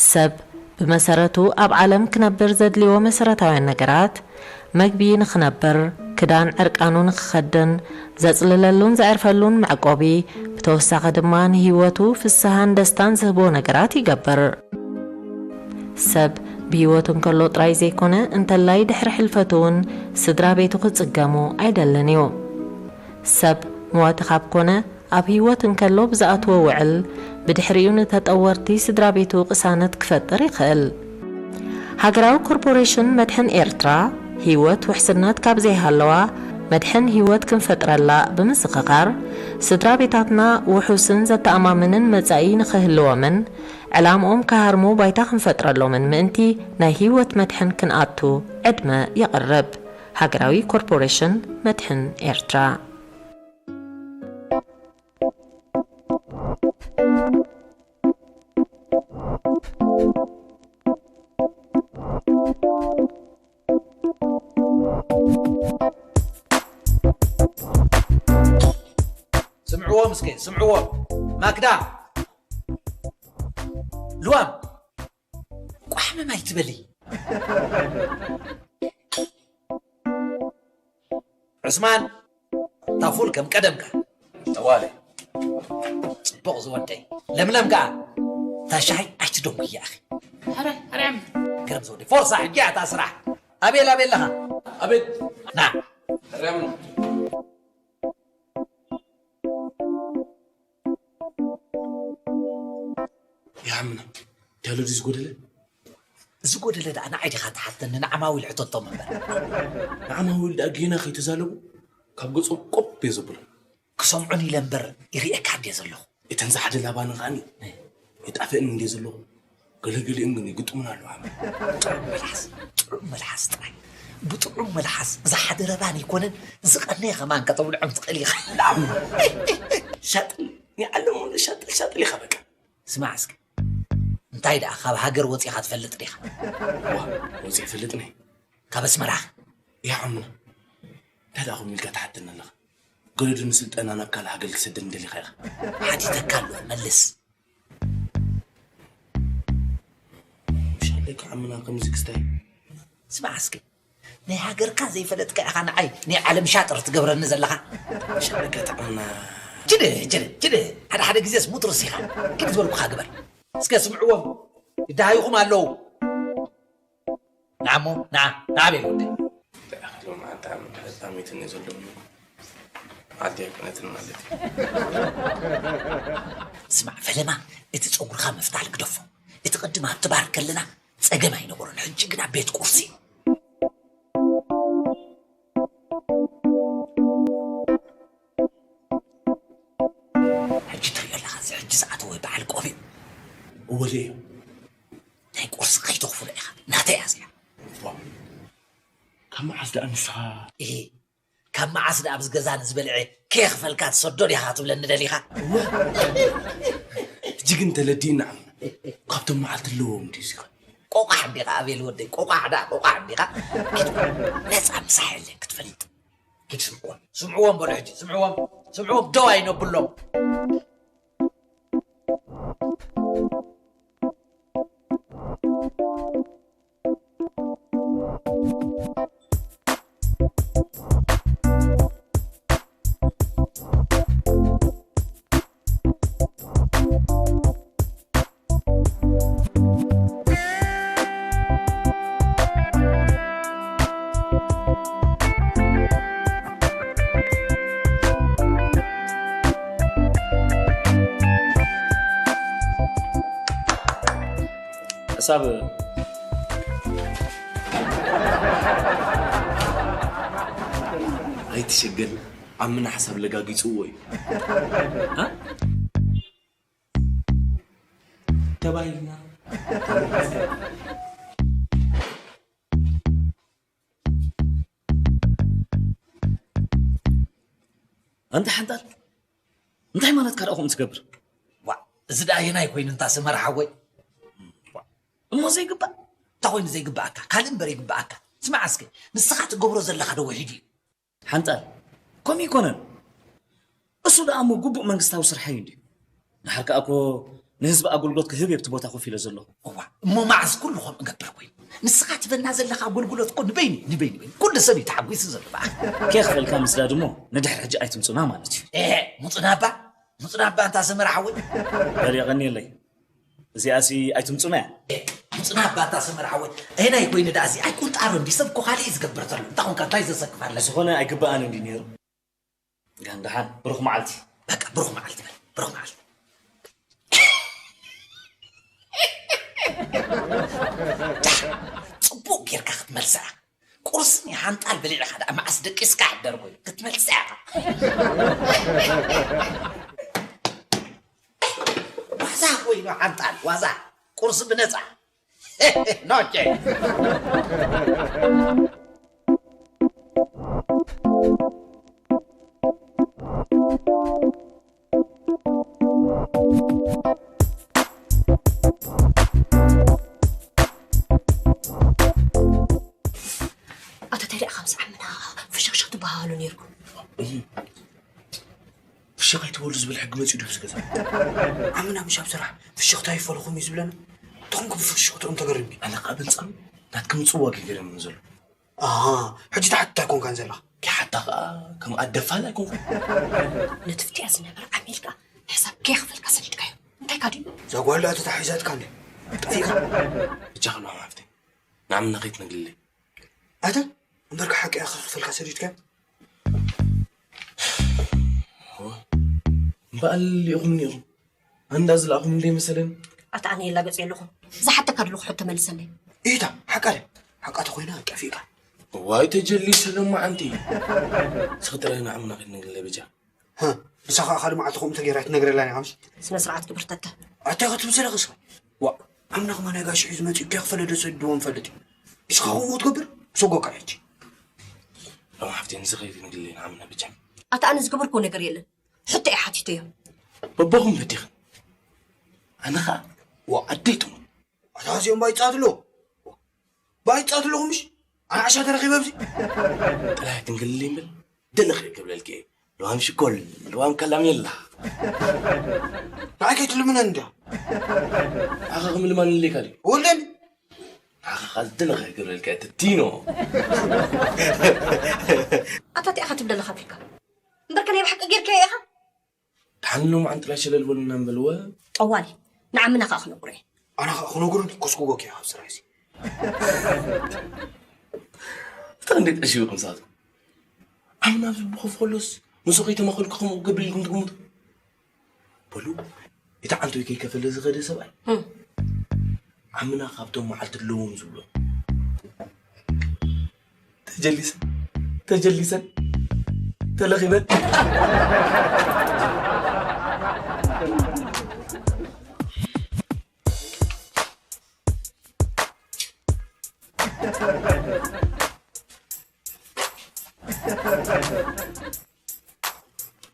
ሰብ ብመሰረቱ ኣብ ዓለም ክነብር ዘድልዮ መሰረታውያን ነገራት፣ መግቢ ንኽነብር፣ ክዳን ዕርቃኑ ንኽኸድን፣ ዘጽልለሉን ዘዕርፈሉን መዕቆቢ፣ ብተወሳኺ ድማ ንህይወቱ ፍስሃን ደስታን ዝህቦ ነገራት ይገብር። ሰብ ብህይወት እንከሎ ጥራይ ዘይኮነ፣ እንተላይ ድሕሪ ሕልፈቱ እውን ስድራ ቤቱ ክጽገሙ ኣይደልን እዩ። ሰብ መዋቲ ካብ ኮነ፣ ኣብ ህይወት እንከሎ ብዝኣትዎ ውዕል፣ ብድሕሪኡ ንተጠወርቲ ስድራ ቤቱ ቅሳነት ክፈጥር ይኽእል። ሃገራዊ ኮርፖሬሽን መድሕን ኤርትራ፣ ህይወት ውሕስነት ካብ ዘይሃለዋ፣ መድሕን ህይወት ክንፈጥረላ ብምዝኽኻር፣ ስድራ ቤታትና ውሑስን ዘተኣማምንን መጻኢ ንኽህልዎምን፣ ዕላምኦም ክሃርሙ ባይታ ክንፈጥረሎምን ምእንቲ፣ ናይ ህይወት መድሕን ክንኣቱ ዕድመ የቕርብ። ሃገራዊ ኮርፖሬሽን መድሕን ኤርትራ። ስምዕዎም እስከ፣ ስምዕዎም። ማክዳ። ልዋም። ቋሕምም ኣይትበሊ። ዑስማን፣ እታ ፉል ከም ቀደምካ። ጠዋለ። ጽቡቕ ዝወደይ። ለምለም ከኣ፣ እታ ሻሂ ኣይትደንጉያ ኣኺ። ሕራይ፣ ሕራይ ዓሚ። ግርም ዝወደይ። ፎርሳ፣ ሕጂ እያ እታ ስራሕ። ኣቤል፣ ኣቤል ኣለኻ? ኣቤት። ና። ሕራይ ዓሚ። ይሃምና። እንታይ ኣሎ ድዩ ዝጎደለ? ዝጎደለ ደኣ ንዓይ ዲኻ ትሓተኒ፣ ንዓማዊል ሕተቶም እምበር። ንዓማዊል ደኣ ጌና ከይተዛለቡ ካብ ገጾም ቆብ እየ ዘብሎም። ክሰምዑኒ ኢለ እምበር ይርእየካ እንድየ ዘለኹ። እተን ዝሓደ ላባኒ ከኣኒ ኣይጣፍእን እንድየ ዘለኹ። ገለገሊኦም ግን ይግጥሙና ኣለዉ። ዓሚ። ጥዑም መልሓስ፣ ጥዑም መልሓስ ጥራይ። ብጥዑም መልሓስ ዝሓደረ ባን ኣይኮነን፣ ዝቐነየ ከማን ከተብልዖም ትኽእል ኢኻ። ሻጥል፣ ንዓለም ሙሉእ ሻጥል፣ ሻጥል ኢኻ በቃ። ስማዕ እስኪ፣ እንታይ ደኣ ካብ ሃገር ወጺኻ ትፈልጥ ዲኻ? ዋ፣ ወጺኤ እፈልጥ ነይ። ካብ ኣስመራ? ያ ዓምና፣ እንታይ ደኣ ከምኡ ኢልካ ትሓተኒ ኣለኻ? ገለዱ ንስልጠና ናብ ካልእ ሃገር ክሰደኒ ደሊኻ ኢኻ? ሓቲተካ ኣለኹ፣ መልስ። ምሻለካ ዓምና ከምዚ ክስታይ። ስማዕ እስኪ፣ ናይ ሃገርካ ዘይፈለጥካ ኢኻ ንዓይ ናይ ዓለም ሻጥር ትገብረኒ ዘለኻ። ምሻለካ ዓምና። ጅደ፣ ጅደ፣ ጅደ። ሓደ ሓደ ግዜስ ሙትርስ ኢኻ። ግን ዝበልኩኻ ግበር። እስከ ስምዕዎም፣ ይደሃይኹም ኣለዉ። ንዓሞ፣ ንዓ፣ ንዓ በል ወደይ። እንታይ ኣኽሎም ኣንታ ኣብ ምድሪ ጻሚትን እዩ ዘሎ። ዓዲ ኣይኮነትን ማለት እዩ። ስማዕ ፈለማ፣ እቲ ጸጉርኻ ምፍታል ግደፎ። እቲ ቅድም ኣብቲ ባር ከለና ጸገም ኣይነበሮን። ሕጂ ግና ቤት ቁርሲ። ሕጂ ትሪኦ ኣለኻ፣ እዚ ሕጂ ዝኣተወ በዓል ቆቢዕ። እወ፣ ሪኤዮ። ናይ ቁርሲ ከይተኽፍሎ ኢኻ፣ ናተይ እያ እዚኣ። ዋ፣ ካብ መዓስ ደኣ ንስኻ? እሂ፣ ካብ መዓስ ደኣ ኣብዚ ገዛ ንዝበልዐ ከየኽፈልካ ትሰዶ ዲኻ ክትብለኒ ደሊኻ? እወ። ሕጂ ግን ተለዲእና ዓምና። ካብቶም መዓልቲ ኣለዎም ድዩ እዚኻ? ቆቋሕ እንዲኻ ኣቤል ወደይ፣ ቆቋሕ ደኣ ቆቋሕ እንዲኻ። ኪድ ነፃ ምሳሕ የለን ክትፈልጥ። ኪድ ስምዕዎም፣ ስምዕዎም በሉ ሕጂ፣ ስምዕዎም፣ ስምዕዎም ደው ኣይነብሎም። ሕሳብ ኣይትሸገር፣ ዓምና ሓሳብ ለጋጊጽዎ እዩ። እ? ተባሂልና። ኣንታ ሓንጣል፣ እንታይ ማለትካ ደኣ ከምኡ ትገብር? ዋ፣ እዚ ደኣ ኣየናይ ኮይኑ እንታ ሰመረ ሓወይ? ዋ፣ እሞ ዘይግባእ? እንታይ ኮይኑ ዘይግባኣካ? ካልእ እምበር ይግባኣካ። ስማዕ እስከ፣ ንስኻ ትገብሮ ዘለኻ ዶ ውሒድ እዩ? ሓንጣል፣ ከምኡ ኣይኮነን። እሱ ደኣ እሞ ግቡእ መንግስታዊ ስርሐይ እንድዩ። ንሓር ከኣ እኮ ንህዝቢ ኣገልግሎት ክህብ እየ ኣብቲ ቦታ ኮፍ ኢለ ዘለኹ። እዋ፣ እሞ መዓዝ ኩሉ ከምኡ እገብር ኮይኑ? ንስኻ ትበና ዘለኻ ኣገልግሎት እኮ ንበይኒ፣ ንበይኒ፣ ንበይኒ። ኩሉ ሰብ እዩ ተሓጒሱ ዘሎ በኣኻ። ከየኽፈልካ ምስዳድ እሞ ንድሕሪ ሕጂ ኣይትምጹና ማለት እዩ። ኤህ፣ ምጹና እባ፣ ምጹና እባ፣ እንታ ሰመረ ሓወይ። በል የቐንየለይ። እዚኣሲ ኣይትምጹና እያ። ኤህ፣ ምጹና እባ፣ እንታ ሰመረ ሓወይ። ኣየናይ ኮይኑ ደኣ እዚ ኣይቁንጣሮን ድዩ? ሰብ እኮ ካልእ እዩ ዝገብር ዘሎ። እንታይ ኮንካ፣ እንታይ ዘሰክፍ ኣለካ? ዝኾነ ኣይግብኣን እንድዩ ነይሩ። ጋን ደሓን፣ ብሩኽ መዓልቲ። በቃ፣ ብሩኽ መዓልቲ በል፣ ብሩኽ መዓልቲ። ጽቡቕ ጌርካ ክትመልሳ ኢኻ። ቁርሲ ሓንጣል በሊዕኻ ደኣ መዓስ ደቂስካ ሕደር ኮይኑ ክትመልሳ ኢኻ። ዋዛ ኮይኑ ሓንጣል፣ ዋዛ። ቁርሲ ብነጻ። ኖቼ። ኣቶ ተሪኣ፣ ካብዚ ዓምና ፍሽኽሽኽ ትበሃሃሉ ነይርኩም። ፍሽኽ ኣይትበሉ ዝብል ሕጊ መጺኡ ዶ ኣብዚ ገዛ? ዓምና ምሽ ኣብ ስራሕ ፍሽኽታ ይፈልኹም እዩ ዝብለና። ተኾንኩም ፍሽኽትኦም ተገርም እዩ። ኣነ ከኣ በንጻሩ ናትኩም ጽዋ ገይረም ዘሎ። ኣሃ፣ ሕጂ ተሓትት ኣይኮንካን ዘለኻ። ከይሓታ ከኣ ከም ኣደ ፋል ኣይኮንኩን። ነቲ ፍትያ ዝነበረ ዓሚልካ ሕሳብ ከይኸፈልካ ሰዲድካዮ። እንታይ ካዲ? እዛ ጓል ደኣ ተታሒዛትካ እንድያ። ጠፊእካ። ብጃኻ ሎሚ ሃፍተይ፣ ንዓምና ከይትነግርለይ። ኣታ፣ እምበርከ ሓቂ ኢኻ ክፈልካ ሰዲድካዮ። እወ። እምበኣል ኢኹምኒ ኢኹም። ኣንዳ ዝለኣኹም እንደ መሰለኒ። ኣታ ኣነ የላገጽ የለኹም። ዝሓተካ ዘለኹ ሕቶ መልሰለይ። ኢታ፣ ሓቃ ድያ? ሓቃ ተኾይና ጠፊእካ። ዋይ ተጀሊሰ ሎማዓንቲ። ስኺ ጥራይ ንዓምና ከይትነግርለይ በጃ። ሃ፣ ንሳ ኸኣ ካልእ መዓልቲ ከምኡ ተገይራ ኣይትነግረላን ኢኻ ምሽ? ስነ ስርዓት ግብር ተተ። ኣታ ኢኻ ትብል ዘለኻ እስኻ? ዋእ፣ ዓምና ከማን ናይ ጋሽ ሒዙ መጺኡ ከይኸፈለ ዶ ሰዲድዎ ንፈልጥ እዩ። ንስኻ ከምኡ ትገብር? ሰጎካ ሕጂ። ሎሚ ሓፍተይ ንስኺ ከይትነግርለይ ንዓምና በጃ። ኣታ ኣነ ዝገበርክዎ ነገር የለን። ሕቶ እየ ሓቲተዮ። በቦኹም በዲኽን። ኣነ ኸኣ ዋእ ዓደይ ትሙት። ኣታ እዚኦም ባይጻት ኣለዉ። ባይጻት ኣለኹም ምሽ? ኣነ ዓሻ ተረኺበ ኣብዚ። ጥራይ ትንግልሊ እምበር፣ ደለኽ ክብለልኪ እየ። ልዋም ሽኮል፣ ልዋም ከላሜላ። ንዓይ ከይትልምነኒ እንድያ። ኣኸ ክምልማን እልካ ድዩ? ወለኒ። ኣኸ ኻዚ ደለኽ ክብለልኪ እየ፣ ትቲኖ። ኣታ እቲኣ ኸ ትብለለኻ ፊልካ? እምበርከ ናይ ብሓቂ ጌርካዮ ኢኻ? ደሓን ሎማዓንቲ ጥራይ ሸለል በሉና እምበልወ። ጠዋሊ፣ ንዓምና ኸኣ ክነግሮ እየ። ኣነ ኸኣ ክነግሮ ድዩ? ኮስኩጎ ከ ኣብ ስራሕ እዚ። እንታይ እንዴት ዕሽውኩም ንስኻትኩም? ዓምና ኣብዚ ብኸፍ ከሎስ፣ ንሱ ከይተመኸልኩ ከምኡ ክገብር ኢልኩም ትግምቱ? በሉ፣ እቲ ዓንቶይ ከይከፈለ ዝኸደ ሰብኣይ። እም። ዓምና ካብቶም መዓልቲ ኣለዎም ዝብሎ። ተጀሊሰን፣ ተጀሊሰን፣ ተለኺበን።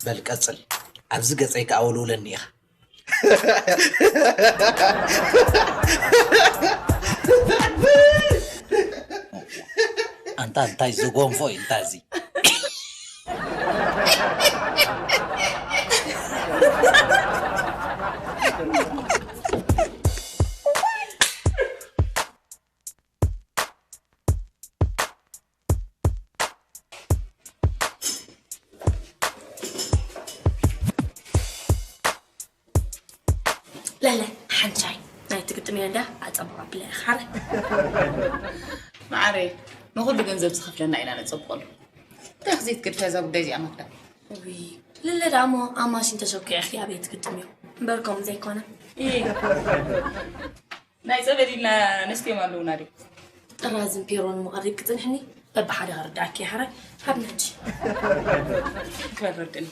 በል ቀጽል። ኣብዚ ገጸይ ከኣ ወልውለኒ ኢኻ። ኣንታ እንታይ ዝጎንፎ እዩ እንታ እዚ? ለለ ሓንቻይ ናይ ትግጥምያ እንዳ ኣጸብባ ብለ ሓረ። መዓረይ፣ ንኹሉ ገንዘብ ዝኸፍለና ኢና ነጸብቐሉ። እንታይ ክዘይትገድፍያ እዛ ጉዳይ እዚኣ ማክዳ? ውይ፣ ለለ ደኣ እሞ ኣብ ማሽን ተሸኪዕኺ ኣበይ ትግጥምዮ? እምበር ከምኡ ዘይኮነ። ኢ፣ ናይ ጸበል ኢልና ነስትዮም ኣለዉና ድዩ? ጥራዝን ፔሮን እሞ ቀሪብ ክጽንሕኒ በብሓደ ክርድኣኪ እየ ሓራይ። ሃብኒ ሕጂ። ክበል ረድእኒ።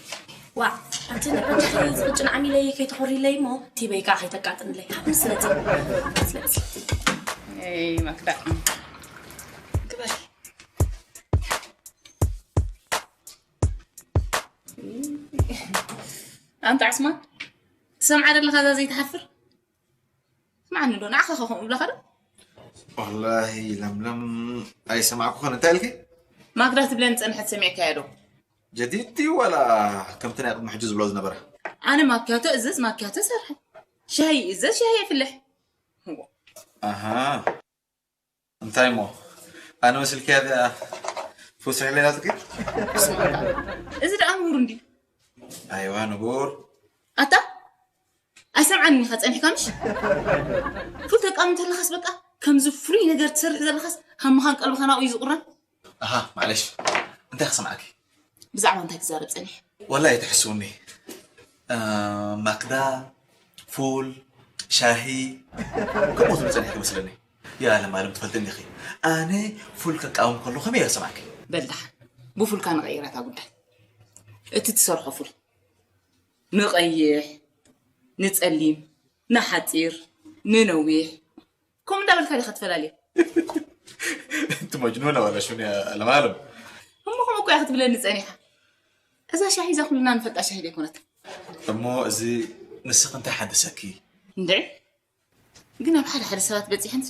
ዋእ፣ ኣንቲ ንዕረጃኺ ዝቕጭን ዓሚለይ ከይተኾሪለይ እሞ ቲበይ ከኣ ከይተቃጥንለይ። ሃብኒ ስለቲ። ስለቲ፣ ስለቲ። ኤይ፣ ማክዳ። ክበል። ኣንታ ዓስማን፣ ትሰምዓ ዘለኻ እዛ ዘይትሓፍር? ስምዓኒ ዶ፣ ንዓኻ ኸ ከምኡ እብለኻ ዶ? ወላሂ ለምለም ኣይሰማዕኩኽን። እንታይ ኢልኪ? ማክዳ ትብለን ዝጸንሐት ሰሚዕካያ ዶ? ጀዲድ ድዩ ዋላ ከምቲ ናይ ቅድሚ ሕጂ ዝብሎ ዝነበረ? ኣነ ማክያቶ እዝዝ፣ ማክያቶ ሰርሐ። ሻሂ እዝዝ፣ ሻሂ የፍልሕ። እዎ። ኣሃ፣ እንታይ እሞ? ኣነ መስልኪ እያ እዚኣ ፉል ስርሒ ሌላ ትኪ? እዚ ደኣ ንቡር እንዲ ኣይዋ ንቡር። ኣታ ኣይሰምዓን ኢኻ ጸኒሕካ ምሽ? ፉል ተቃሚ እንተለኻስ በቃ ከምዚ ፍሉይ ነገር ትሰርሕ ዘለኻስ ሃምኻን ቀልብኻን ኣብኡ እዩ ዝቑረን። ኣሃ ማዕለሽ፣ እንታይ ክሰምዓኪ? ብዛዕባ እንታይ ክዛረብ ጸኒሕ? ወላ ኣይትሕስውኒ። ማክዳ፣ ፉል፣ ሻሂ፣ ከምኡ ትብል ጸኒሕኪ መስለኒ። ያ ለማለም ትፈልጥኒ ኢኺ፣ ኣነ ፉል ከቃወም ከሎ ከመይ እየ ክሰምዓኪ? በል ደሓን ብፉልካ ንቐይራታ ጉዳይ። እቲ ትሰርሖ ፉል ንቐይሕ፣ ንጸሊም፣ ንሓጺር፣ ንነዊሕ፣ ከምኡ እንዳበልካ ዲኻ ትፈላልዮ? እቲ መጅኑን ኣባላሽውን እያ ለማለም። እሞ ከምኡ እኮ እያ ክትብለኒ ጸኒሓ። እዛ ሻሂ እዛ ኩልና ንፈልጣ ሻሂ ዘይኮነት። እሞ እዚ ንስኺ እንታይ ሓደሰኪ? እንድዒ ግን ኣብ ሓደ ሓደ ሰባት በጺሐንስ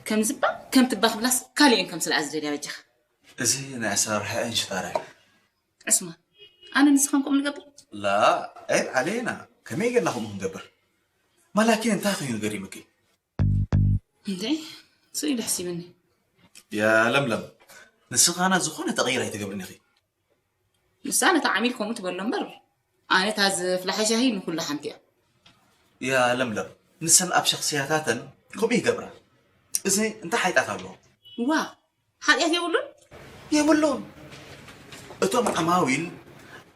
ከምዚ እባ ከምቲ እባ ክብላስ ካልእ እየን ከምስልኣ ዝደልያ በጃኻ። እዚ ናይ ኣሰራርሓ እየን ሽጣራ እዩ። ዕስማን ኣነ ንስኻን ከምኡ ንገብር? ላ ዒብ ዓለይና ከመይ ጌርና ከምኡ ክንገብር? ማላኪን እንታይ ኮይኑ ገሪምኪ? እንዴ እሱ ኢሉ ሕሲብኒ። ያ ለምለም ንስኻና ዝኾነ ተቕይር ኣይትገብርን ኢኺ። ንሳ ነታ ዓሚል ከምኡ ትበሎ እምበር ኣነ እታ ዝፍላሐ ሻሂ ንኩሉ ሓንቲ እያ። ያ ለምለም ንሰን ኣብ ሸኽስያታተን ከምኡ ይገብራ። እዚ እንታይ ሓይጣት ኣለዎ? ዋ ሓጢኣት የብሉን? የብሉን። እቶም ዓማዊል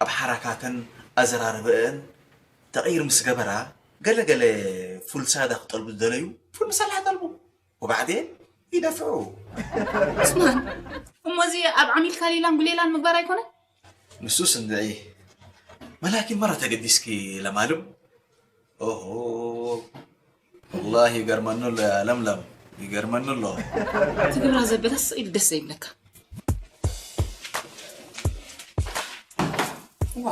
ኣብ ሓራካተን ኣዘራርበአን ተቕይር ምስ ገበራ ገለ ገለ ፉል ሳዳ ክጠልቡ ዝደለዩ ፉል ምሳልሓ ጠልቡ። ወባዕዴን ይደፍዑ። ዑስማን እሞ እዚ ኣብ ዓሚልካ ሌላን ጉሌላን ምግባር ኣይኮነን? ንሱስ እንድዒ መላኪን መራ ተገዲስኪ ለማልም ኦሆ ወላሂ ይገርመኒ ኣሎ ያ ለምለም ይገርመኒ ኣሎ። ትግብራ ዘበለ ስቕ ኢሉ ደስ ዘይብለካ። ዋ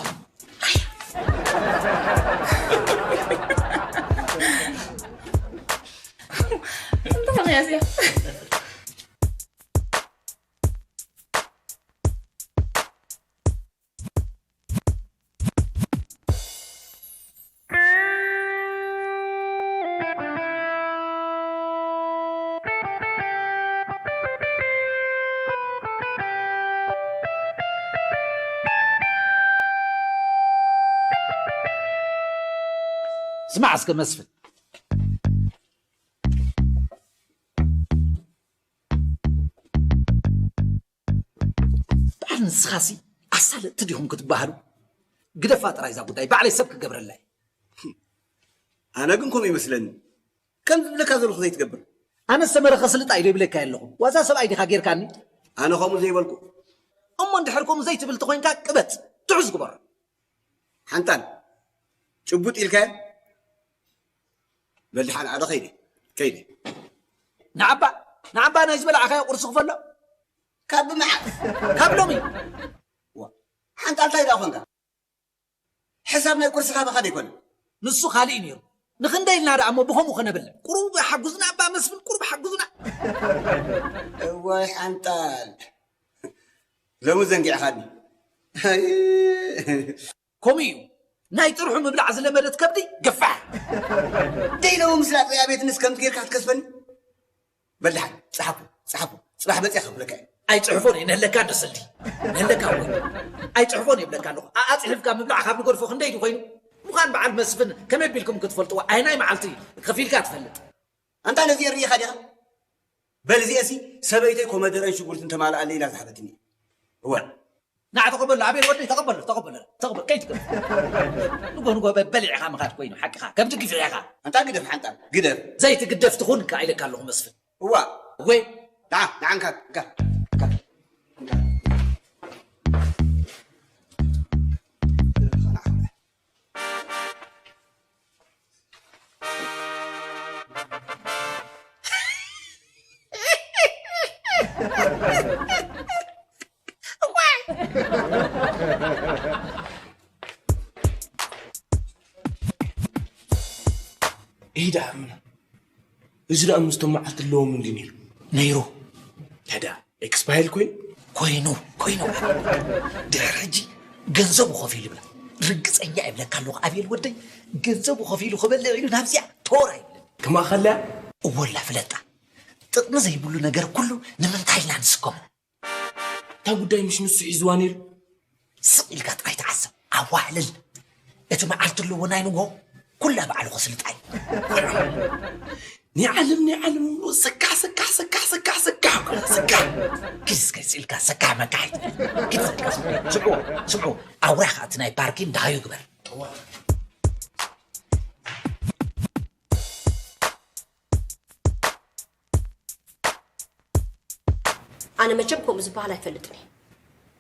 ስማዕ እስከ መስፍን፣ በዓል ንስኻሲ ኣሳለጥቲ ዲኹም ክትበሃሉ? ግደፋ ጥራይ እዛ ጉዳይ፣ ባዕለይ ሰብ ክገብረላ እየ። ኣነ ግን ከምኡ ይመስለኒ። ከም ዝብለካ ዘለኹ ዘይትገብር። ኣነ ሰመረ ከስልጣ ኢለ ይብለካ ኣለኹ። ዋዛ ሰብኣይ ዲኻ ጌርካኒ? ኣነ ከምኡ ዘይበልኩ። እሞ እንድሕር ከምኡ ዘይትብል ተኾይንካ ቅበጽ፣ ትሑዝ ግበሮ። ሓንጣል፣ ጭቡጥ ኢልካዮ? በል ድሓን ኣደ ኸይደ፣ ከይደ። ንዓባ፣ ንዓባ ናይ ዝበላዕኻዮ ቁርሲ ክፈሎ? ካብ መዓስ? ካብ ሎሚ። ሓንጣል እንታይ ደኣ ኾንካ? ሕሳብ ናይ ቁርሲ ካባኻ ደይኮነ። ንሱ ካልእ እዩ ነይሩ። ንኽንደይ ኢልና ደኣ እሞ ብኸምኡ ከነብልዕ? ቁሩብ ሓጉዝና እባ መስፍን፣ ቁሩብ ሓጉዝና። እዋይ ሓንጣል። ሎሚ ዘንጊዕኻኒ። ኣይ። ከምኡ እዩ። ናይ ጥርሑ ምብላዕ ዝለመደት ከብዲ ገፋሕ። ደይ ሎሚ ምስ ላፀይ ኣቤትንስ ከምዚ ጌርካ ክትከስበኒ? በል ደሓን፣ ጸሓፎ፣ ጸሓፎ። ጽባሕ መጺኣ ከፍለካ እየ። ኣይጽሕፎን እየ፣ ንህለካ እንዶ ስልዲ። ንህለካ እወ። ኣይጽሕፎን እየ እብለካ ኣለኹ። ኣኣ ጽሒፍካ ምብላዕ ካብ ንገድፎ ክንደይ ድዩ ኮይኑ? ምዃን በዓል መስፍን ከመይ ኣቢልኩም ክትፈልጥዎ? ኣየናይ መዓልቲ ከፊልካ ትፈልጥ? ኣንታ ነዚ ርኢኻ ዲኻ? በል እዚአሲ ሰበይተይ ኮመደረን ሽጉርትን ተማልኣለይ ኢላ ዝሃበትኒ እየ። እወ። ንዓ ተቐበሎ፣ ኣቤል ወደይ፣ ተቐበሎ፣ ተቐበሎ፣ ተቐበሎ፣ ከይትገፍ። ንጎ ንጎ በ-፣ በሊዕኻ ምኻድ ኮይኑ፣ ሓቅኻ፣ ከብዲ ግፊዕኻ። ኣንታ ግደፍ ሓንጣል፣ ግደፍ። ዘይትግደፍ ትኹን ከኣ ኢለካ ኣለኹ መስፍን። እዋ። እወ። ንዓ፣ ንዓ እንካ፣ እንካ፣ እንካ። ኢዳ ኣምና እዚ ደኣ ምስቶም መዓልቲ ኣለዎም እንዲ ነይሩ ነይሩ። ታዲያ ኤክስፓይል ኮይኑ ኮይኑ ኮይኑ ድሕሪ ሕጂ ገንዘቡ ከፊሉ ይብላ። ርግፀኛ ይብለካ ኣለኹ ኣቤል ወደይ፣ ገንዘቡ ከፊሉ ክበልዕ ኢሉ ናብዚኣ ቶራ ይብለ። ከማኸለያ እወላ ፍለጣ ጥቕሚ ዘይብሉ ነገር ኩሉ ንምንታይ ኢና ንስከሞ? እታ ጉዳይ ምሽ ንሱ ሒዝዋ ነይሩ። ስቕ ኢልካ ጥራይ ተዓዘብ፣ ኣዋህልል። እቲ መዓልቲ ኣለዎ ናይ ንጎ ኩላ ባዕሉ ከስልጣ እዩ። ናይ ዓለም፣ ናይ ዓለም፣ ስካሕ፣ ስካሕ፣ ስካሕ፣ ስካሕ፣ ስካሕ፣ ስካሕ። ኪድ እስከ ስኢልካ ስካሕ መካሒት። ኪድ ስኢልካ ስምዑ፣ ስምዑ፣ ስምዑ። ኣውራ ኸኣ እቲ ናይ ፓርኪን ደሃዩ ግበር። ኣነ መቸም ከምኡ ዝበሃል ኣይፈልጥን እየ።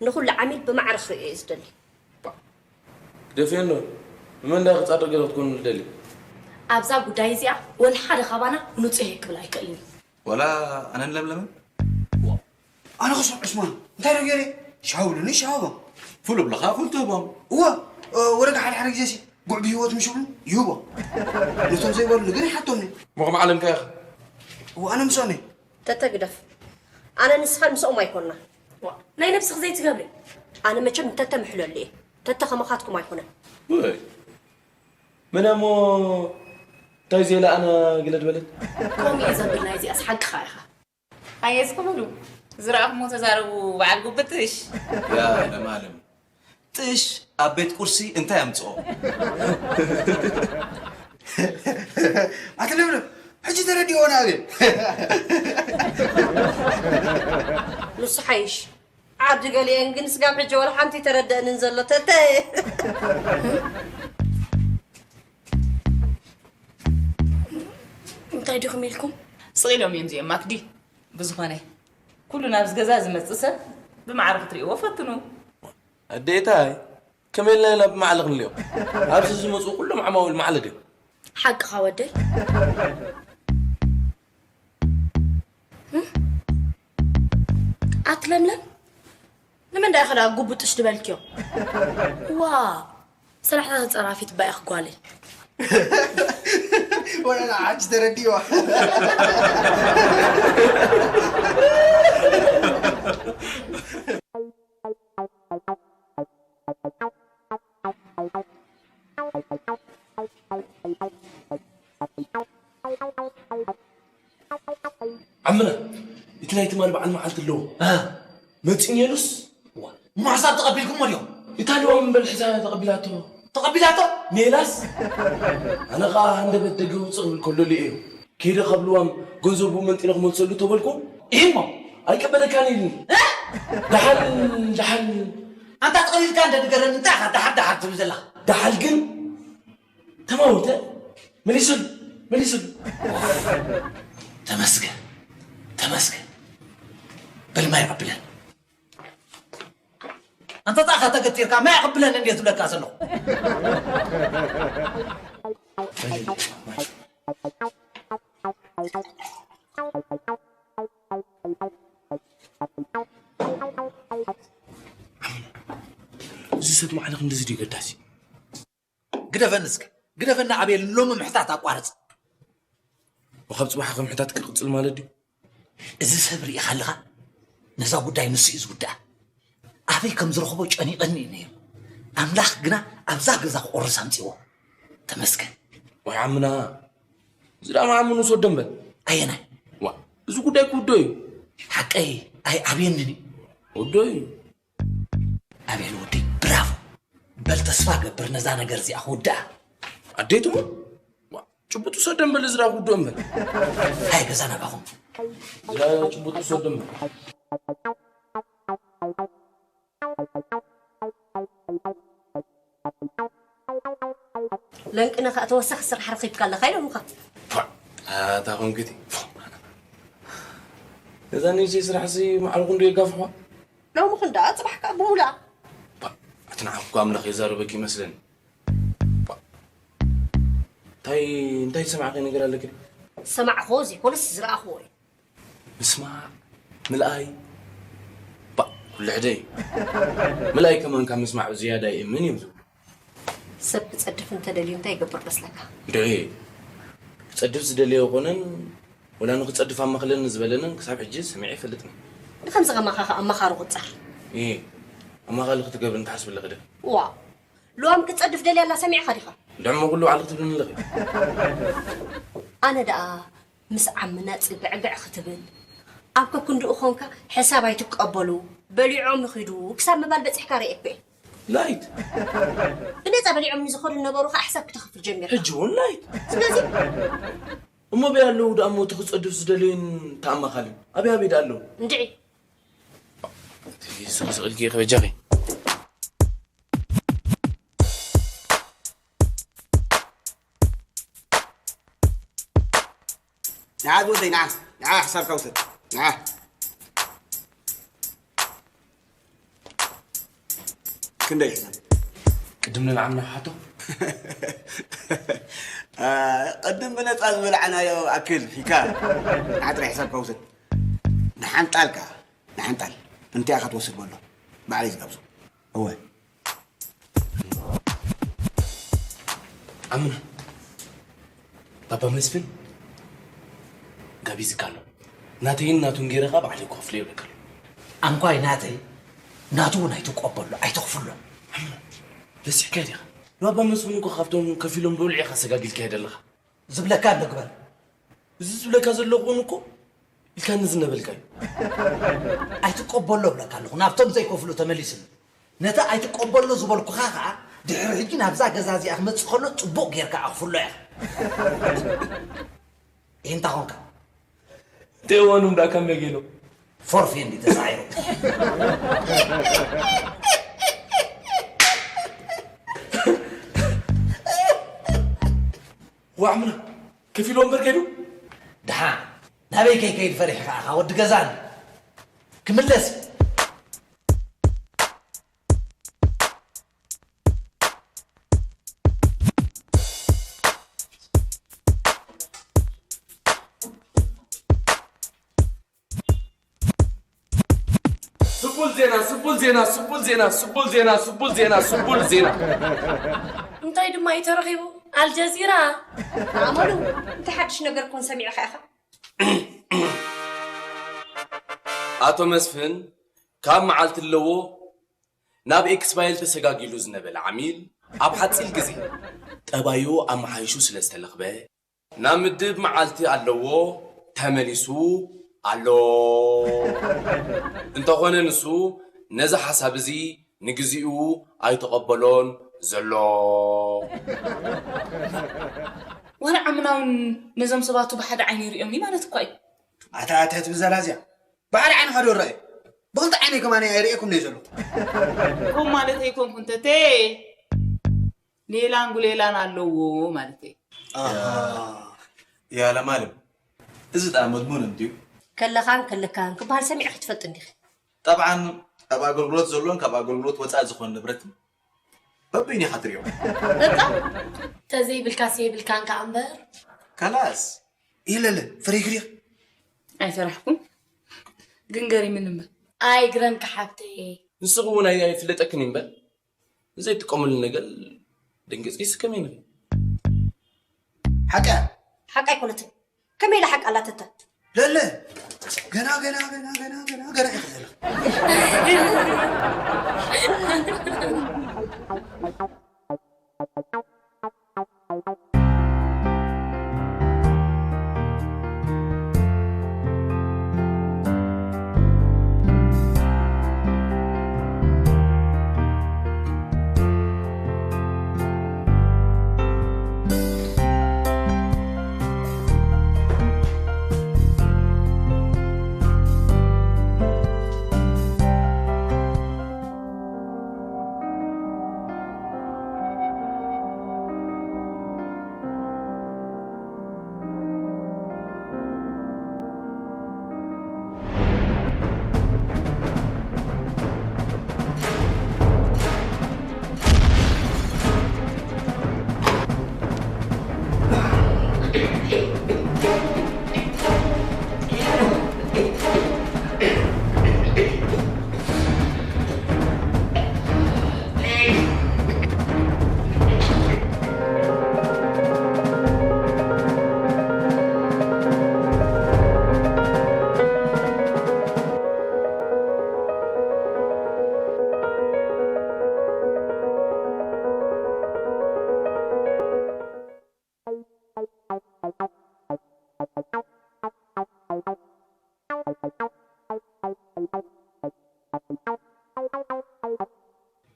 ንኹሉ ዓሚል ብማዕረ ክርእዮ እየ ዝደሊ። ግደፍዮ እንዶ። ንመን ደኣ ክጻደቕ ገለ ክትኮኑ ትደሊ? ኣብዛ ጉዳይ እዚኣ ወላ ሓደ ካባና ንጹህ እየ ክብል ኣይክእልን እዩ። ወላ ኣነን ለምለምን? ኣነ ክስዕ ዑስማን፣ እንታይ ደው ገይረ? ሻው ኢሉኒ፣ ሻው ኢሎም። ፉል ብለኻ፣ ፉል ትህቦም። እወ፣ እ፣ ወረጋ ሓደ ሓደ ግዜ ሲ፣ ጉዕ ብህይወት ምሽ ይብሉ፣ ይህቦም። ነቶም ዘይበሉኒ ግን ይሓቶምኒ። እሞ ከም ዓለምካ ኢኻ። እወ፣ ኣነ ምስኦም እየ። ተተ ግደፍ። ኣነ ንስኻን ምስኦም ኣይኮንና። ዋ፣ ናይ ነብስኺ ዘይትገብሪ። ኣነ መቸም ንተተ ምሕለሉ እየ። ተተ ከማኻትኩም ኣይኮነን። ወይ፣ መን እሞ እንታይ ዘይለኣና ግለድ በለት? ከምኡ እዩ ዘብል ናይዚኣስ ሓቅኻ ኢኻ። ኣየ እስኪ በሉ፣ ዝረኣኹሞ ተዛረቡ፣ በዓል ጉብጥሽ። ያ ለማለም፣ ጥሽ ኣብ ቤት ቁርሲ እንታይ ኣምጽኦ? ኣቲ ለምለም፣ ሕጂ ተረዲእዎ ንኣቤል። ንሱ ሓይሽ። ዓዲ ገሊአን ግን ስጋብ ሕጂ ወላ ሓንቲ ተረደእንን ዘሎ ተተ። እንታይ ዲኹም ኢልኩም? ስቕ ኢሎም እዮም እዚኦም ማክዲ። ብዝኾነ፣ ኩሉ ናብዚ ገዛ ዝመጽእ ሰብ ብማዕረ ክትርእይዎ ፈትኑ። ኣዴታይ፣ ከመይ ኢልና ኢና ብማዕለ ክንልዮም? ኣብዚ ዝመጹ ኩሎም ዓማዊል ማዕለ ድዮም? ሓቅኻ ወደይ። ኣቲ ለምለም፣ ንመን ደኣ ኢኺ ደኣ ጉቡጥሽ ዝበልክዮ? ዋ፣ ሰላሕታ ተጸራፊት ባይኽ ጓለይ። ወላ ንዓኪ ተረዲእዋ። ዓምና፣ እቲ ናይ ትማል በዓል መዓልቲ ኣለዎ። እ። መጺኡ ነይሩስ? እዋ፣ እሞ ሓሳብ ተቐቢልኩሞ ድዮም? እታ ልዋም እምበር ሒዛ ተቐቢላቶ። ተቐቢላቶ? ሜላስ? ኣነ ኸኣ ሃንደበት ደገ ውጽእ ክብል ከሎ ልኤዮ። ከይደ ካብ ልዋም ገንዘቡ መንጢለ ክመልሰሉ ተበልኩ። ኢሂሞ? ኣይቀበለካን ኢሉኒ። እ? ደሓን፣ ደሓን። ኣንታ ተቐቢልካ እንደ ንገረኒ፣ እንታይ ኢኻ ደሓር ደሓር ትብል ዘለኻ? ደሓን ግን ተማውተ፣ መሊሱሉ፣ መሊሱሉ። ተመስገን፣ ተመስገን። በል ማይ ኣብለን። ኣንተ ጣኻ ተገቲርካ ማይ ኣቐብለን እንዴት ትብለካ ዘለኹ? እዚ ሰብ ማዕለ ክንድዚ ድዩ ገዳሲ? ግደፈኒ እስከ፣ ግደፈኒ ኣቤል፣ ሎሚ ምሕታት ኣቋርጽ። ወኻብ ጽባሕ ከም ምሕታት ክቕጽል ማለት ድዩ? እዚ ሰብ ርኢኻ ኣለኻ? ነዛ ጉዳይ ንሱ እዩ ዝውድኣ። ኣበይ ከም ዝረኽቦ ጨኒቐኒ እዩ ነይሩ። ኣምላኽ ግና ኣብዛ ገዛ ክቆርስ ኣምጺዎ። ተመስገን። ወይ ዓምና፣ እዚ ደኣ መዓሙ ንስ ወደምበል። ኣየናይ? ዋ፣ እዚ ጉዳይ ክውዶ እዩ። ሓቀይ ኣይዓብየንን እዩ። ወዶ እዩ። ኣቤል ወደይ፣ ብራቮ። በል ተስፋ ገብር ነዛ ነገር እዚኣ ክውድኣ። ኣዴትሞ? ዋ፣ ጭቡጥ ውሰደ እምበል፣ እዚ ደኣ ክውድኦ እምበል። ሃይ ገዛ ናባኹም። እዚ ደኣ ጭቡጥ ውሰደ እምበል። ለንቅነ ከኣ ተወሳኺ ስራሕ ረኺብካ ኣለኻ ኢሎምኻ። ፋ፣ ኣታ ኮንክቲ። ነዛ ንእሽተይ ስራሕ ሲ ማዕረ ክንዱ የጋፍሖ? ሎሚ ክንዳ፣ ጽባሕ ከኣ ብሙሉኣ። ባ፣ ኣቲ ንዓኺ እኮ ኣምላኽ የዛረበኪ ይመስለኒ። ባ፣ እንታይ፣ እንታይ ዝሰማዕኺ ነገር ኣለኪ? ዝሰማዕኽዎ ዘይኮነስ ዝረኣኽዎ እዩ። ምስማዕ፣ ምልኣይ፣ ባ፣ ኩሉ ሕደ እዩ። ምልኣይ ከማን ካብ ምስማዕ ብዝያዳ ይእምን እዮም ዝብሉ። ሰብ ክጸድፍ እንተደልዩ እንታይ ይገብር መስለካ? እንድዒ፣ ክጸድፍ ዝደለየ ኮነን ወላ ንኽጸድፍ ኣማኽለኒ ዝበለንን ክሳብ ሕጂ ሰሚዐ ኣይፈልጥን። ንኸምዚ ከማኻ ኸኣ ኣማኻሪ ቁጸር። እየ፣ ኣማኻሊ ክትገብር እንተሓስቢ ኣለኺ ዶ? ዋእ፣ ልዋም ክትጸድፍ ደልያ ኣላ ሰሚዕኻ ዲኻ? እንድዕሞ ኩሉ ባዕልኺ ትብልኒ ኣለኺ። ኣነ ደኣ ምስ ዓምና ጽግዕግዕ ክትብል፣ ኣብ ከክንድኡ ኾንካ ሕሳብ ኣይትቀበሉ፣ በሊዖም ይኺዱ ክሳብ ምባል በጺሕካ ርእየኩ እየ። ላይት ብነጻ በሊዖም ንዝኸዱ ነበሩ ከዓ ሕሳብ ክተኽፍል ጀሚርካ። ሕጂ እውን ላይት። ስለዚ እሞ በይ ኣለዉ ደኣ እሞ እቲ ክጸድፍ ዝደለዩን ተኣማኻልን ኣበይ ኣበይ ደኣ ኣለዉ? እንድዒ ስቕስቕ ኢልኪ ከበጃኺ። ንዓ ዝወደይ ንዓ ንዓ ሕሳብካ ውሰድ ንዓ ክንደይ ሕሳብ ቅድም ንልዓም ንሓቶ ቅድም ብነፃ ዝበላዕናዮ ኣክል ፊካ ንዓ ጥራይ ሕሳብካ ውሰድ ንሓንጣል ከዓ ንሓንጣል እንቲኣ ክትወስድ በሎ ባዕለይ ዝጋብዞ እወ ኣምና ባባ መስፍን ጋቢዝካ ኣሎ ናተይን ናቱን ገይረ ከዓ ባዕለይ ክኸፍሎ ይብለካ ኣሎ ኣንኳይ ናተይ ናቱ እውን ኣይትቆበሎ ኣይተኽፍሎ ኣምና በሲሕካ ዲኻ ንባባ መስፍን እኮ ካብቶም ከፊሎም ብብልዒ ኢኻ ሰጋጊልካዮ ዘለኻ ዝብለካ ኣሎ ግበር እዚ ዝብለካ ዘለኹ እውን እኮ ኢልካኒ ዝነበልካዩ ኣይትቀበሎ እብለካ ኣለኹ ናብቶም ዘይከፍሉ ተመሊስሉ ነቲ ኣይትቀበሎ ዝበልኩኻ ከዓ ድሕሪ ሕጂ ናብዛ ገዛ እዚኣ ክመፅእ ከሎ ፅቡቅ ጌርካ ኣኽፍሎ ኢኻ ይንታ ኾንካ ደወኑ እንዳ ከመይ ገይሩ ፎርፌ እንዲ ተሳዒሩ ዋዕምና ከፊል ወንበር ከይዱ ደሓ ናበይ ከይከይድ ፈሪሕኻ ኢኻ ወዲ ገዛን ክምለስ ስቡል ዜና ስቡል ዜና ስቡል ዜና ስቡል ዜና ስቡል ዜና ስቡል ዜና እንታይ ድማ እዩ ተረኺቡ ኣልጀዚራ ኣመሉ እንታይ ሓድሽ ነገር ኮን ሰሚዕኻ ኢኻ ኣቶ መስፍን ካብ መዓልቲ ኣለዎ ናብ ኤክስፓየል ተሰጋጊሉ ዝነበለ ዓሚል ኣብ ሓፂር ግዜ ጠባዩ ኣመሓይሹ ስለ ዝተለኽበ ናብ ምድብ መዓልቲ ኣለዎ ተመሊሱ ኣሎ። እንተኾነ ንሱ ነዚ ሓሳብ እዚ ንግዚኡ ኣይተቐበሎን ዘሎ። ዋላ ዓምና እውን ነዞም ሰባቱ ብሓደ ዓይኒ ይሪኦም እዩ ማለት እኳ እዩ። ኣታ ኣታ ትብዘላ እዚኣ ብሓደ ዓይንኻ ዶ ረኣየ? ብኽልተ ዓይነይ ከማን ኣይርእየኩምን'የ ዘለኹ። ከምኡ ማለተይ ኣይኮንኩን ተተ። ሌላን ጉሌላን ኣለዎ ማለተይ። ኣሃ። ያለማለም እዚ ደኣ መድሙን እንድዩ። ከለኻን ከልካን ክበሃል ሰሚዕኺ ትፈልጢ እንዲኺ? ጠብዓን ኣብ ኣገልግሎት ዘሎን ካብ ኣገልግሎት ወጻኢ ዝኾነ ንብረትን በበይኑ ኢኻ ትርእዮ። ተዘይብልካስ የብልካን ከኣ እምበር። ከላስ ኢለለ ፈሪግሪኽ ኣይፈራሕኩን ግን ገሪምን እምበር ኣይግረምኪ ሓብተየ ንስኺ እውን ኣይ- ኣይፍለጠክን እዩ እምበር ንዘይትጥቀመሉ ነገር ደንገጽኪ ስከም ይንኺ ሓቃ ሓቃ ኣይኮነትን ከመይ ኢላ ሓቃ ኣላተታ ለለ ገና ገና ገና ገና ገና ገና ኢኻ ዘለኻ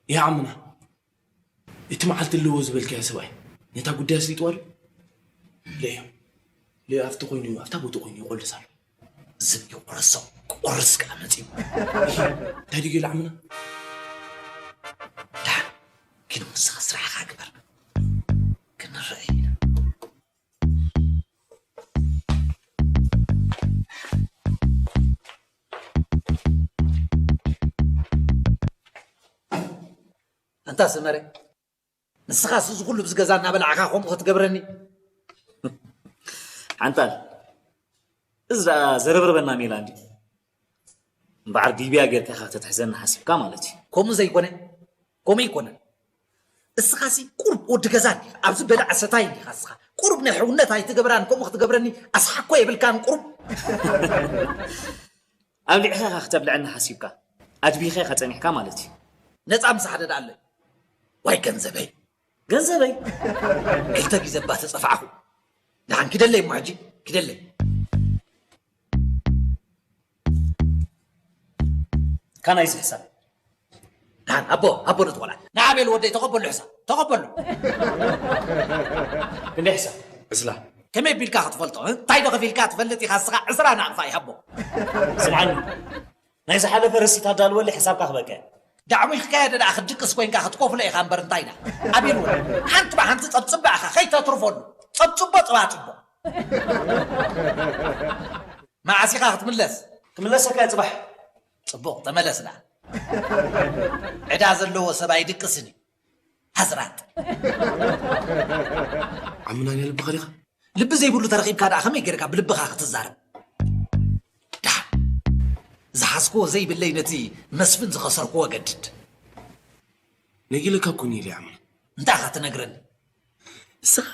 ይዓምና፣ እቲ መዓልቲ ኣለዎ ዝበልካዮ ሰብኣይ ነታ ጉዳይ ኣስሊጥዋ ድዩ? ለዮ፣ ለዮ ኣብቲ ኮይኑ፣ ኣብታ ቦቱ ኮይኑ ይቆልስ ኣሎ። ዝም ይቁረሶ፣ ቁርስ ከኣ መጺኡ። እንታይ ድዩ ገለ ዓምና? ደሓን፣ ግን ንስኻ ስራሕኻ ግበር። ክንረኣይ ኢና። ኣንታ ሰመረ፣ ንስኻስ እዚ ኩሉ ብዚ ገዛ እናበላዕካ ከምኡ ክትገብረኒ? ሓንታል፣ እዚ ደኣ ዘረብርበና ሜላ እንድዩ። እምበኣር ዲብያ ጌርካ ኢኻ ከተትሕዘኒ ሓሲብካ ማለት እዩ። ከምኡ ዘይኮነ፣ ከምኡ ኣይኮነን። እስኻሲ ቁሩብ ወዲ ገዛ እንዲኻ፣ ኣብዚ በላዕ ሰታይ እንዲኻ እስኻ። ቁሩብ ናይ ሕውነት ኣይትገብራን፣ ከምኡ ክትገብረኒ ኣስሓኮ የብልካን ቁሩብ። ኣብሊዕኻ ኢኻ ክተብልዐኒ ሓሲብካ፣ ኣድቢኻ ኢኻ ጸኒሕካ ማለት እዩ። ነጻ ምሳሕ ደኣ ኣሎ። ዋይ ገንዘበይ። ገንዘበይ። ክልተ ግዜ እባ ተጸፋዕኹ። ደሓን ኪደለይ እሞ ሕጂ፣ ኪደለይ። ካናይዚ ሕሳብ። ደሓን ኣቦ፣ ኣቦ ነቲ ቆልዓ። ንዓቤል ወደይ ተቐበሉ ሕሳብ፣ ተቐበሉ። ክንደይ ሕሳብ? ዕስላ። ከመይ ቢልካ ክትፈልጦ? እ? እንታይ ዶ ከፊልካ ትፈልጥ ኢኻ እስኻ? ዕስራ ናቕፋ ይሃቦ። ስምዓኒ። ናይ ዝሓለፈ ረሲት ኣዳልወለይ ሕሳብካ ክበቅዕ። ዳዕሙኽካዮ ደኣ ክትድቅስ ኮይንካ ክትኮፍሎ ኢኻ እምበር እንታይ ዳ? ኣቤል ወደይ። ሓንቲ ብሓንቲ ጸብጽባ ኢኻ፣ ከይተትርፈሉ። ጸብጽቦ ጸባጽቦ። መዓስ ኢኻ ክትምለስ? ክምለሰካ እየ ጽባሕ። ጽቡቕ፣ ተመለስ ደኣ። ዕዳ ዘለዎ ሰብ ኣይድቅስን እዩ። ኣስራት። ዓምና ናይ ልብኻ ዲኻ? ልቢ ዘይብሉ ተረኺብካ ደኣ ከመይ ጌርካ ብልብኻ ክትዛረብ? ደሓን። ዝሓዝክዎ ዘይብለይ ነቲ መስፍን ዝኸሰርክዎ ገድድ። ነጊለካ እኮ ነይረ ዓምና። እንታይ ኢኻ ትነግረኒ? ንስኻ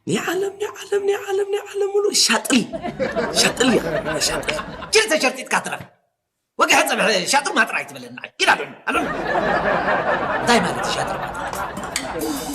ናይ ዓለም፣ ናይ ዓለም፣ ናይ ዓለም፣ ናይ ዓለም ሙሉእ ሻጥል፣ ሻጥል ኢኻ፣ ሻጥል። ጅል ተሸርጢጥካ ትረፍ። ወግሐ ጸብሐ ሻጥር ማጥር ኣይትበለኒ። ንዓይ ኪድ ኣሎኒ፣ ኣሎኒ። እንታይ ማለት እዩ ሻጥር ማጥር?